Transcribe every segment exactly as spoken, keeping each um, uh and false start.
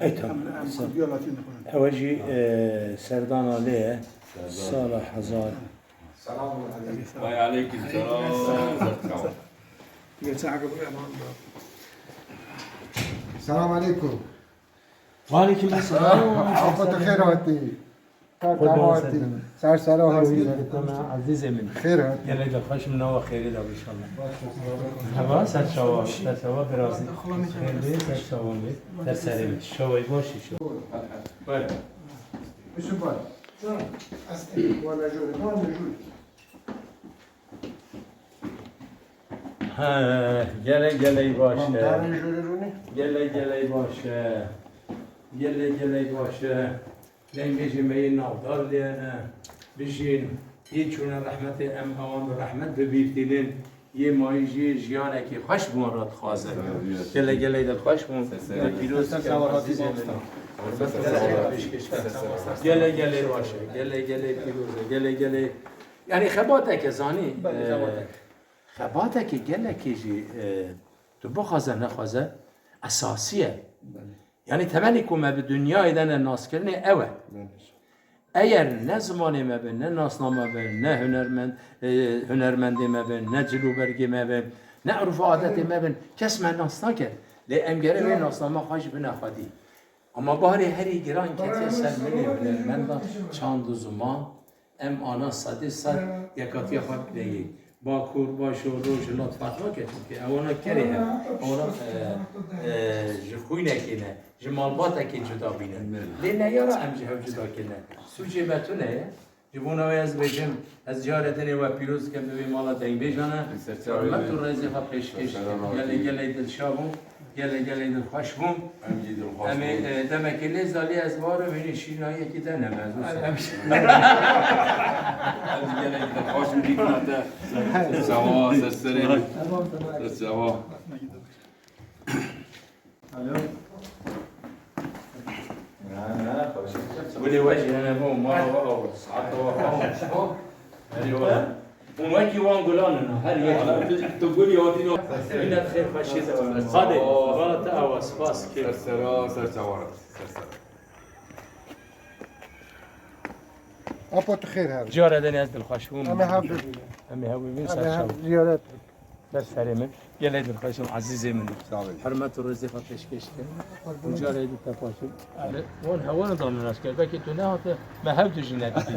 Ey, tamam. Em, em kurdiya latîn dixwin. Ew jî, e, serdana lê ye. Sala hezar. Selamun aleyküm. Ve aleyküm selam. Geçen akıllı yaman da. Selam aleyküm. Ve aleyküm selam. Apo, tu xêr hatî. Qurban Qurban serdana. Ser sera hatî. Serdana, ezîzê min. Xêr hatî. Gelek de xweş min, nava xêrê de inşallah. Heva, ser çawa, ser çawa biraz xêr bê, ser çawa bê, ser serê min. Şawayî baş inşallah. Buyurun. Yusuf Bey. Canım, estağfurullah, ne jüri, ne jüri. He, gelek gelek baş e. Tamam, daha ne jüri Rûnî? Gelek gelek baş e. Gelek gelek baş e. Dengê ji me yê navdar lê ne. Bijîn, yê çûne rehmetê em ewan bi rehmet bibîrtînin. Yê mayî jî jiyanekî xweş bi wan re dixwaze. Gelek gelek dilxweş bûn. Pîroz dikim ezîzê min. Gelek gelek baş e. Gelek gelek pîroz e. Gelek gelek. Yanî xebateke zanî. Belê, e, xebateke. Xebateke gelekê jî, e, tu bixwaze nexwaze esasî ye. Belê. Yanî temelê ku me bi dinyayê de ne naskirinê ew e. Belê. Eger ne zimanê me bin, ne nasnama me bin, ne hunermend, e, hunermendê me bin, ne cilûbergê me bin, ne urf û adetê me bin, kes me nas nake. Lê em gere wê nasnama xwe jî bine xwedî. Ama barê herî giran ketiye ser milê hunermendan çand û ziman, em ana sedê sed yekatiya xwe bideyê. Bakur, Başûr, Rojhilat ferq nake, çimkî ewana kerê hev, ewana, e, e, ji xwînekê ne, ji malbatekê cuda bîne. Lê neyara em ji hev cuda kirine. Sûcê me tune ye. Ji bona wê ez bêjim, ez cara dinê we pîroz dikim, bi vê mala dengbêjan e. Hurmet û rêzê xwe pêşkêş dikim. Gelê gelê dilşa bûm, gelê gelê dilxweş bûm. Em jî dilxweş bûn. Em ê, e, demekê lê zalî ez warim, hînî şînayekî de ne me. Em jî gelek dilxweş bûn, dîtina te. Ser çawa, ser serê. Ser çawa. Alo. Na, na, xweş. Gulê we jî hene bo, mala we ew, saeta we ew. Bo? Erê we. Hûn wekî wan gulan in, her yek. Tu, tu gulî hatî no. Minet xêr xweşî de. Hadê, bana te ew, spas kir. Ser sera, ser çawa, ser sera. Apo, tu xêr her. Cara denê ez dilxweş bûm. Em ê hev bibînin. Em ê hev bibînin, ser çawa. Ziyaret. Ber serê min. Gelek dilxweş im, ezîzê min. Sağ ol. Hurmet û rêzê xwe pêşkêş dikim. Û carê din tepaşim. Wan hewana da min nas kir. Belkî tu nehate, me hev du jî nedîtî.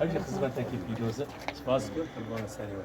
Ev jî xizmetekî pîroz e. Spas dikim, qurbana serê we.